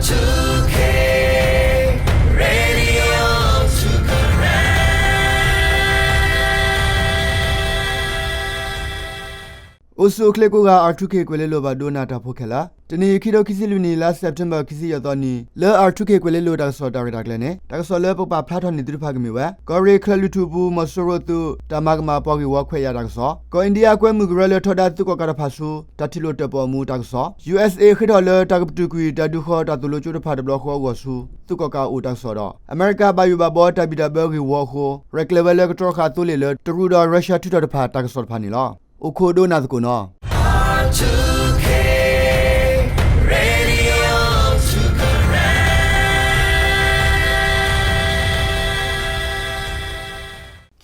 အိၣ်ဆူၣ်အိၣ်ချ့ကိးဂၤ R two K ကွဲၤလ့လိၤဘၣ်ဒိနၢ်တၢ်ဖိခဲလၢာ်, တနံၤအံၤ ခံထိခံဆံလွံၢ်နံၣ် လါစဲးပထ့ဘၢၣ် ခံဆံယဲၢ်သီနံၤ လၢ R two K ကွဲၤလ့လိၤတၢ်ကစီၣ်တၢ်ရဲၣ်တၢ်ကျဲၤန့ၣ် တၢ်ကစီၣ်လၢပကပာ်ဖျါထီၣ်န့ၢ်သုတဖၣ်ကမ့ၢ်ဝဲ ကီၢ်ရ့ၣ်ချၢၣ်လွံၢ်ထူၣ်အပူၤ မီၤစိရိၤသုး တၢ်မၤကမၣ်ပှၤဂ့ၢ်ဝီခွဲးယာ်တၢ်ကစီၣ်, ကီၢ်အ့ဒံယါကွဲမုၢ်ကရၢလၢထီဒါသုးကီၣ်ကးတဖၣ်ဆူ တၢ်ထံၣ်လိာ်တၢၣ်ပီၣ်အမူတၢ်ကစီၣ်, U S A ဃ့ထီၣ်လၢတၢ်ကပတုာ်ကွံာ် တၢ်ဒုးဃီၤတၢ်သိၣ်လိကၠိတဖၣ်တဘျီဃီအဂီၢ်ဆူ သုးကီၣ်ကးအအိၣ်တၢ်ကစီၣ်ဒီး အမဲရကၤဘၣ်ယိၣ်ဘၣ်ဘီတၢ်ဘံၣ်တၢ်ဘၢဂ့ၢ်ဝီအဃိ ရဲၣ်ကျဲၤဝဲလၢကတြီဃာ်သိလ့ၣ်လၢတရူးဒီးရၢရှါထုးထီၣ်တဖၣ်တၢ်ကစီၣ်တဖၣ်န့ၣ်လီၤ. အိၣ်ခိးဒိနၢ်သကိးနီၤ.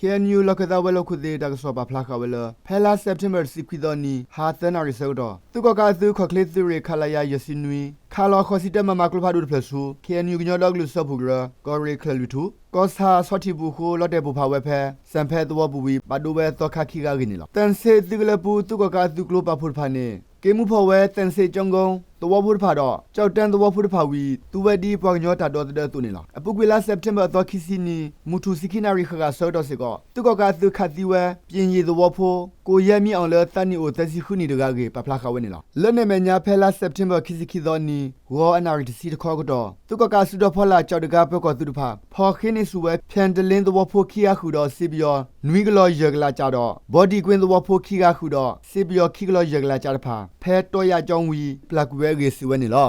K N U လီၢ်ခၢၣ်သးဝဲၤလီၢ်ခိၣ်သ့ၣ်တၢ်ကစီၣ်ပာ်ဖျါဃာ်ဝဲလၢ ဖဲလါစဲးပထ့ဘၢၣ်တဆံခွံသီနံၤ ဟါသၢနၣ်ရံၣ်ဆၢကတီၢ် သုးကီၣ်ကးအသုးခီၣ်ချ့သုးရ့ၣ် ခလရ ယဲၢ်ဆံနွံ ခးလီၤဃိးဆံတၢမမကျိဖးဒိၣ်တဖျၢၣ်ဆူ K N U ကညီဒီကလုာ်စၢဖှိၣ်ကရၢ ကီၢ်ရ့ၣ်ချၢၣ်လွံၢ်ထူၣ် ကီၢ်ဆၣ်ဆီထံၣ်ပူၤအဃိ လီၤတဲာ်ပိၢ်ဖးဝဲဖဲ စဲၣ်ဖဲသဝီပူၤဝံၤ ဘၣ်ဒိဝဲသီခါခံဂၤအဂ့ၢ်န့ၣ်လီၤ. သၣ်စ့ၣ်သုးကလၢၤပူၤ သုးကီၣ်ကးအသုးကျိပာ်ဖှိၣ်တဖၣ်န့ၣ် က့ၤမူဖီၣ်ဝဲ သၣ်စ့ၣ်ကၠီကီ သဝီဖိတဖၣ်ဒီး ကၠီၣ်တၢၣ်သဝီဖိတဖၣ်ဝံၤ သူဝဲဒ်ပှၤကညီတၢ်ဒီသဒၢအသိးန့ၣ်လီၤ. အပူၤကွံာ်လါစဲးပထ့ဘၢၣ်အသီခံဆံနံၤ မုၢ်ထူၣ်ဆံခံနၣ်ရံၣ်ဃၣ်ဃၣ်ဆၢကတီၢ်စ့ၢ်ကီး သုးကီၣ်ကးအသုးခးသံဝဲ ပၠ့ၣ်ယ့ၣ်သဝီဖိ ကိၣ်ယဲၢ်မံအီၣ်လၢသးနံၣ်အိၣ်သၢဆံဃုနံၣ်တဂၤအဂ့ၢ် ပာ်ဖျါဃာ်ဝဲန့ၣ်လီၤ. လၢန့ၣ်အမဲာ်ညါ ဖဲလါစဲးပထ့ဘၢၣ်ခံဆံခံသီနံၤ ဂီၤအနၣ်ရံၣ်တဆံတခီအကတီၢ် သုးကီၣ်ကးအစုတီၤဖီလာ် ကၠီၣ်တဂၤပၢၤကီၢ်သုးတဖၣ် ဖီၣ်ဃ့န့ၢ်ဆူၣ်ဝဲ ဖၠဲၣ်တလ့သဝီဖိခံဂၤဃုာ်ဒီး စ့ပယီၤနွံကလီၤယဲၢ်ကလးကးဒီး ဘီဒံၣ်ကွ့သဝီဖိခံဂၤဃုာ်ဒီး စ့ပယီၤခံကလီၤယဲၢ်ကလးကးတဖၣ် ဖဲတီယၣ်ကၠီဝံၤ ပျၢ်ကွံာ်ဝဲအဂ့ၢ် စံးဝဲန့ၣ်လီၤ.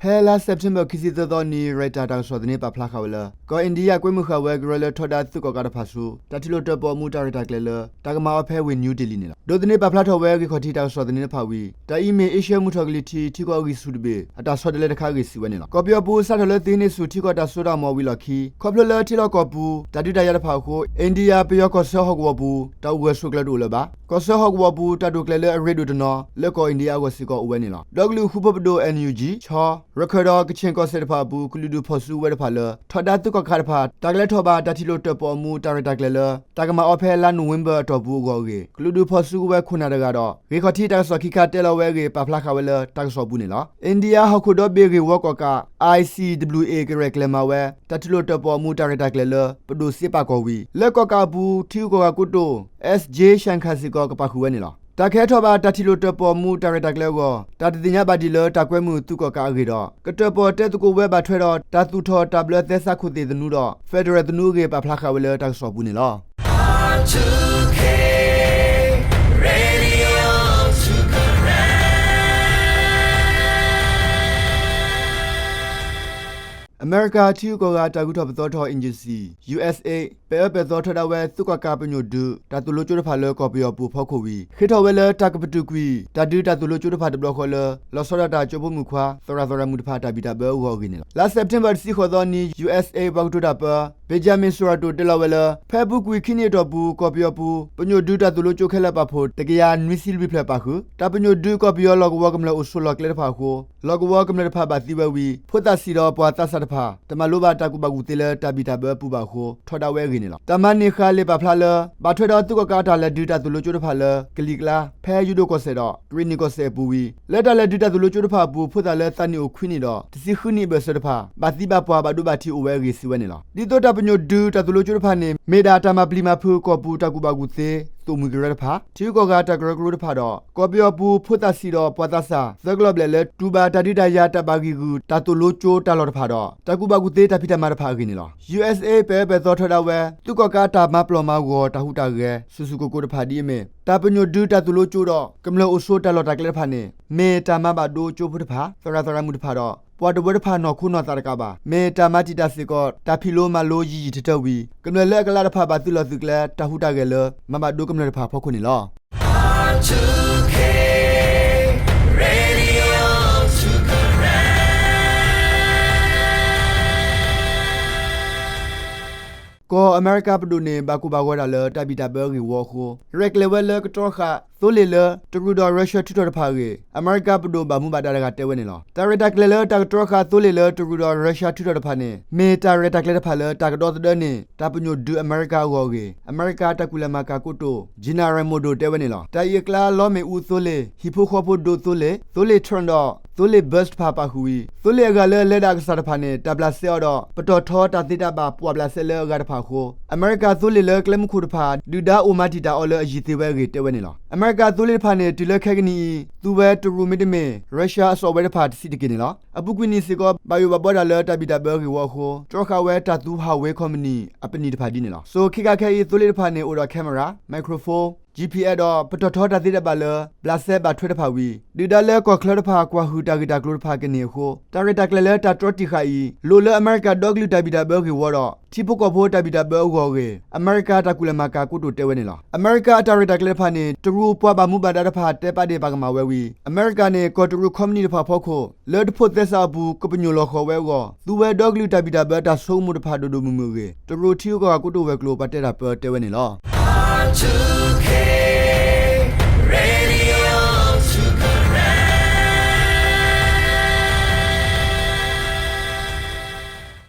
ဖဲလါစဲးပထ့ဘၢၣ်ခံဆံသၢသီနံၤ ရဲၣ်တၢ်တၢ်ကစီၣ်သန့ပာ်ဖျါဃာ်ဝဲလၢ ကီၢ်အ့ဒံယါကွဲမုၢ်ဃာ်ဝဲ ကရၢလၢထီဒါသုးကီၣ်ကးတဖၣ်ဆူ တၢ်ထံၣ်လိာ်တၢၣ်ပီၣ်အမူတၢ်ရဲၣ်တၢ်ကျဲၤလၢ တၢ်ကမၤအီၤဖဲဝ့ၢ်နယူးဒ့လံန့ၣ်လီၤ. ဒိးသန့ပာ်ဖျါထီၣ်ဝဲ ဂ့ၢ်ခီၣ်ထံးတၢ်ကစီၣ်သန့တဖၣ်ဝံၤ တၢ်အံၤမ့ၢ်အ့ရှၢမုၢ်ထီၣ်ကလံၤထံး ထံကီၢ်အဂံၢ်ဆူၣ်တဘ့ၣ် အတၢ်ဆီတလဲတခါအဂ့ၢ် စံးဝဲန့ၣ်လီၤ. ကီၢ်ပယီၤပူၤ စးထီၣ်လၢသုးဟံးန့ၢ်ဆူၣ်ထံကီၢ်တၢ်စိတၢ်ကမီၤဝံၤအလီၢ်ခံ ခီဖျိလၢထံလီၢ်ကီၢ်ပူၤ တၢ်ဒုးတၢ်ယၤတဖၣ်အဃိ အ့ဒံယါပယီၤကီၢ်ဆၢဟီၣ်ကဝီၤပူၤ တၢ်အိၣ်ဂၢၢ်ဆိးကျၢၤတအိၣ်လၢၤဘၣ်. ကီၢ်ဆၢဟီၣ်ကဝီၤပူၤ တၢ်တိာ်ကျဲၤလၢအရ့ဒိၣ်တနီၤ လၢကီၢ်အ့ဒံယါအဂီၢ်စ့ၢ်ကီးအိၣ်ဝဲန့ၣ်လီၤ. ဒီကလုာ်ဃူဖိးပဒိၣ် N U G ခၠီ ရခၢၣ်ဒီးကခ့ၣ်ကီၢ်စဲၣ်တဖၣ်အပူၤ ကလုာ်ဒူၣ်ဖီၣ်စုကဝဲၤတဖၣ်လၢ ထီဒါသုးကီၣ်ကးတဖၣ် တၢ်ကလဲၤထီၣ်ဘၣ် တၢ်ထံၣ်လိာ်တၢၣ်ပီၣ်အမူတၢ်ရဲၣ်တၢ်ကျဲၤလၢ တၢ်ကမၤအီၤဖဲလါနိၣ်ဝ့ဘၢၣ်အတီၢ်ပူၤအဂီၢ်အဂ့ၢ် ကလုာ်ဒူၣ်ဖီၣ်စုကဝဲၤခိၣ်နၢ်တဂၤဒီး ဂ့ၢ်ခီၣ်ထံးတၢ်ကစီၣ်ခံခါတဲလီၤဝဲအဂ့ၢ် ပာ်ဖျါဃာ်ဝဲလၢတၢ်ကစီၣ်ပူၤန့ၣ်လီၤ. အ့ဒံယါဟီၣ်ခိၣ်ဒီဘ့ၣ်ဂ့ၢ်ဝီကီၣ်ကး I C W A ကရဲၣ်ကျဲၤမၤဝဲ တၢ်ထံၣ်လိာ်တၢၣ်ပီၣ်အမူတၢ်ရဲၣ်တၢ်ကျဲၤလၢ ပဒိၣ်စ့ပာ်ကီၢ်ဝံၤ လၢကီၣ်ကးအပူၤ ထံဂုၤကီၢ်ဂၤကိတိာ် S J ရှၣ်ခၣ်စ့ၢ်ကီးကပာ်ဃုာ်ဝဲန့ၣ်လီၤ. တၢ်ကဟဲထီၣ်ဘၣ်တၢ်ထံၣ်လိာ်တၢၣ်ပီၣ်အမူတၢ်ရဲၣ်တၢ်ကျဲၤအဂီၢ် တၢ်တသ့ၣ်ညါဘၣ်ဒံးလၢတၢ်ကွဲမုာ်သုးကီၣ်ကးအဂ့ၢ်ဒီး ကတၢၣ်ပီၣ်တဲသကိးဝဲဘၣ်ထွဲဒီး တၢ်သူၣ်ထီၣ်တၢ်ဘျၢသဲစးခိၣ်သ့ၣ်သနူဒီး federal သနူအဂ့ၢ် ပာ်ဖျါဃာ်ဝဲလၢတၢ်ကစီၣ်ပူၤန့ၣ်လီၤ. အမဲရကၤထံဂုၤကီၢ်ဂၤတၢ်ဂုၤထီၣ်ပသီထီၣ် agency U S A ပဲာ်အၢပဲာ်သီထီဒါဝဲ သုးကီၣ်ကးပညိၣ်ဒုး တၢ်သိၣ်လိကၠိတဖၣ်လၢကီၢ်ပယီၤပူၤအဖီခိၣ်ဝံၤ ဃ့ထီၣ်ဝဲလၢတၢ်ကပတုာ်ကွံာ် တၢ်ဒုးတၢ်သိၣ်လိကၠိတဖၣ်တဘျီဃီလၢ လီၤဆီဒၣ်တၢ်ကၠိဖိမုၣ်ခွါ သရၣ်သရၣ်မုၣ်တဖၣ်တၢ်ဘံၣ်တၢ်ဘၢအဂီၢ်အဂ့ၢ်န့ၣ်လီၤ. လါစဲးပထ့ဘၢၣ်တဆံဃိးသီနံၤ U S A ပှၤကတိၤတၢ်ပၢ Benjamin Sorato တဲလီၤဝဲလၢ ဖဲအပူၤကွံာ်ခံနံၣ်အတီၢ်ပူၤ ကီၢ်ပယီၤပူၤ ပညိၣ်ဒုးတၢ်သိၣ်လိကၠိခဲလၢာ်ပာ်ဖှိၣ် တကယၤနွံဆံလွံၢ်ဖျၢၣ်ပာ်ဃုာ် တၢ်ပညိၣ်ဒုးကီၢ်ပယီၤလီၢ်ကဝီၤကမျၢၢ်အိၣ်ဆိးလီၢ်ကျဲတဖၣ်အဃိ လီၢ်ကဝီၤကမျၢၢ်တဖၣ်ဘၣ်သံဝဲဝံၤ ဖိသၣ်ဆံးဒီးပှၤသးစၢ်တဖၣ် တမၤလိဘၣ်တၢ်ကူၣ်ဘၣ်ကူၣ်သ့လၢတၢ်ဘံၣ်တၢ်ဘၢအပူၤဘၣ်အဃိ ထီဒါဝဲအဂ့ၢ်န့ၣ်လီၤ. တၢ်မၤန့ၢ်ဃာ်လံာ်ပာ်ဖျါလၢ ဘၣ်ထွဲဒီးသုးကီၣ်ကးတၢ်လဲၤဒုးတၢ်သိၣ်လိကၠိတဖၣ်လၢ ကလံၤကျါ ဖဲယိၤဒိၣ်ကီၢ်စဲၣ်ဒီး ကရ့ၣ်နံၣ်ကီၢ်စဲၣ်အပူၤဝံၤ လၢတၢ်လဲၤဒုးတၢ်သိၣ်လိကၠိတဖၣ်အပူၤ ဖိသၣ်လၢသးနံၣ်အိၣ်ခွံနံၣ်ဒီး တဆံဃုနံၣ်အဘၢၣ်စၢၤတဖၣ် ဘၣ်သံဘၣ်ပှၢ်ဘၣ်ဒိဘၣ်ထံးအိၣ်ဝဲအဂ့ၢ် စံးဝဲန့ၣ်လီၤ. ဒ်သိးတၢ်ပညိၣ်ဒုးတၢ်သိၣ်လိကၠိတဖၣ်န့ၣ် မ့ၢ်ဒၣ်တၢ်မၤပျံၤမၤဖုးကီၢ်ပူၤတၢ်ကူၣ်ဘၣ်ကူၣ်သ့ သိၣ်မှံကရၢတဖၣ်, ထံဂုၤကီၢ်ဂၤတၢ်ကရၢကရိတဖၣ်ဒီး ကီၢ်ပယီၤပူၤဖိသၣ်ဆံးဒီးပှၤသးစၢ် သၢကလီၤဘျဲၣ်လၢ တူၢ်ဘၣ်တၢ်ဒုးတၢ်ယၤ တၢ်ဘၣ်ဂံာ်ဂုာ်တၢ်သိၣ်လိကၠိတၢ်လီၢ်တဖၣ်ဒီး တၢ်ကူၣ်ဘၣ်ကူၣ်သ့တၢ်ဖံးတၢ်မၤတဖၣ်အဂ့ၢ်န့ၣ်လီၤ. U S A ပဲာ်အၢပဲာ်သီထီဒါဝဲ သုးကီၣ်ကးတၢ်မၤပျီၢ်မၤဂီၤတၢ်ဟူးတၢ်ဂဲၤ ဆူၣ်ဆူၣ်ကိၢ်ကိၢ်တဖၣ်ဒ်အမ့ၢ် တၢ်ပညိၣ်ဒုးတၢ်သိၣ်လိကၠိဒီး ကမျၢၢ်အိၣ်ဆိးတၢ်လီၢ်တၢ်ကျဲတဖၣ်န့ၣ် မ့ၢ်တၢ်မၤဘၣ်ဒိကၠိဖိတဖၣ် သရၣ်သရၣ်မုၣ်တဖၣ်ဒီး ပှၤတဝၢတဖၣ်နီၢ်ခိနီၢ်သးတကးဘၣ် မ့ၢ်တၢ်မၤတံာ်တာ်စ့ၢ်ကီး တၢ်ဖံးလိမၤလိယံာ်ယံာ်ထၢထၢဝံၤ ကမျၢၢ်လၢအကလးတဖၣ်ဘၣ်သုးလီၢ်သုးကျဲ တၢ်ဟူးတၢ်ဂဲၤလၢ မၤဘၣ်ဒိကမျၢၢ်တဖၣ်အဖီခိၣ်န့ၣ်လီၤ. ကီၢ်အမဲရကၤပဒိၣ်န့ၣ် ဘၣ်ကိၢ်ဘၣ်ဂီၤတၢ်လၢတၢ်ဘံၣ်တၢ်ဘၢအဂ့ၢ်ဝီအဃိ ရဲၣ်ကျဲၤဝဲလၢကတြီဃာ် သိလ့ၣ်လၢ တရူးဒီးရၢရှၢၣ်ထုးထီၣ်တဖၣ်အဂ့ၢ် အမဲရကၤပဒိၣ်ဘၣ်မူဘၣ်ဒါတဂၤတဲဝဲန့ၣ်လီၤ. တၢ်ရဲၣ်တၢ်ကျဲၤလၢတၢ်ကတြီဃာ်သိလ့ၣ်လၢတရူးဒီးရၢရှၢၣ်ထုးထီၣ်တဖၣ်န့ၣ် မ့ၢ်တၢ်ရဲၣ်တၢ်ကျဲၤတဖၣ်လၢတၢ်ကဒီသဒၢန့ၢ် တၢ်ပညိၣ်ဒုးအမဲရကၤအဂီၢ်အဂ့ၢ် အမဲရကၤတၢ်ကူၣ်လဲၤမၤကၤကိတိာ် Gina Raimondo တဲဝဲန့ၣ်လီၤ. တၢ်အံၤအကျါ လီမ့ၣ်အူသိလ့ၣ်, ဟံၣ်ဖိဃီဖိဒိသိလ့ၣ်, သိလ့ၣ် Trump ဒီး သိလ့ၣ် Bus တဖၣ်ပာ်ဃုာ်ဝံၤ သိလ့ၣ်အဂၤလၢလဲၤဒၣ်အကစၢ်တဖၣ်န့ၣ် တၢ်ဘျးစဲအီၤဒီး ပတီၢ်ထီတၢ်သ့တၢ်ဘၣ် ပှၢ်ဘျးစဲလၢအဂၤတဖၣ်အဃိ အမဲရကၤသိလ့ၣ်လၢကျဲမုၢ်ခိၣ်တဖၣ် ဒုၣ်ဒါအိၣ်မၤတံာ်တာ်အီၤလၢအယံၤသ့ဝဲအဂ့ၢ်တဲဝဲန့ၣ်လီၤ. အမဲရကၤသိလ့ၣ်တဖၣ်န့ၣ် တုၤလၢခဲကနံၣ်အံၤ သူဝဲတရူးမ့တမ့ၢ် ရၢရှၢၣ်အစီၣ်ဝဲတဖၣ်တဆံးတက့ၢ်န့ၣ်လီၤ. အပူၤကွံာ်နံၣ်စ့ၢ်ကီး ဘၣ်ယိၣ်ဘၣ်ဘှီဒၣ်လၢတၢ်ဘံၣ်တၢ်ဘၢအဂ့ၢ်ဝီအဃိ တြီဃာ်ဝဲတၢ်သူဟးဝ့ၤခီပနံၣ်အပနံၣ်တဖၣ်ဒ်န့ၣ်လီၤ. စိၤခံခါခဲအံၤ သိလ့ၣ်တဖၣ်န့ၣ် အိၣ်ဒီး camera, microphone, G P S ဒီး ပတီၢ်ထီတၢ်သ့တၢ်ဘၣ်လၢ ဘျးစဲဘၣ်ထွဲတဖၣ်ဝံၤ ဒုၣ်ဒါလၢကီၢ်ချၢတဖၣ် ကွၢ်ဟုၣ်တၢ်ဂ့ၢ်တၢ်ကျိၤတဖၣ်ကန့ၢ်အဃိ တၢ်ရဲၣ်တၢ်ကျဲၤလၢတၢ်တြီတံာ်ဃာ်အံၤ လိၣ်လၢအမဲရကၤဒီကလုာ်တၢ်ဘံၣ်တၢ်ဘၢအဂ့ၢ်ဝီဒီး ထံဖိကီၢ်ဖိတၢ်ဘံၣ်တၢ်ဘၢအဂီၢ်အဂ့ၢ် အမဲရကၤတၢ်ကူၣ်လဲၤမၤကၤကိတိာ်တဲဝဲန့ၣ်လီၤ. အမဲရကၤအတၢ်ရဲၣ်တၢ်ကျဲၤတဖၣ်န့ၣ် တရူးပှၤဘၣ်မူဘၣ်ဒါတဖၣ်တဲပာ်ဒ့ၣ်ပာ်ကမၣ်ဝဲဝံၤ အမဲရကၤန့ၣ် ကီၢ်တရူးခီပနံၣ်တဖၣ်အဖီခိၣ် လၢတဖိးသဲစးအပူၤ ကပညိၣ်လီၤဃီၤဝဲအဂီၢ် သူဝဲဒီကလုာ်တၢ်ဘံၣ်တၢ်ဘၢတၢ်ဆိကမိၣ်တဖၣ်ဒိၣ်ဒိၣ်မုၢ်မုၢ်အဂ့ၢ် တရူးထံဂုၤကီၢ်ဂၤကိတိာ်ဝဲၤကျိၤ ပှၤတဲတၢ်ပၢတဲဝဲန့ၣ်လီၤ.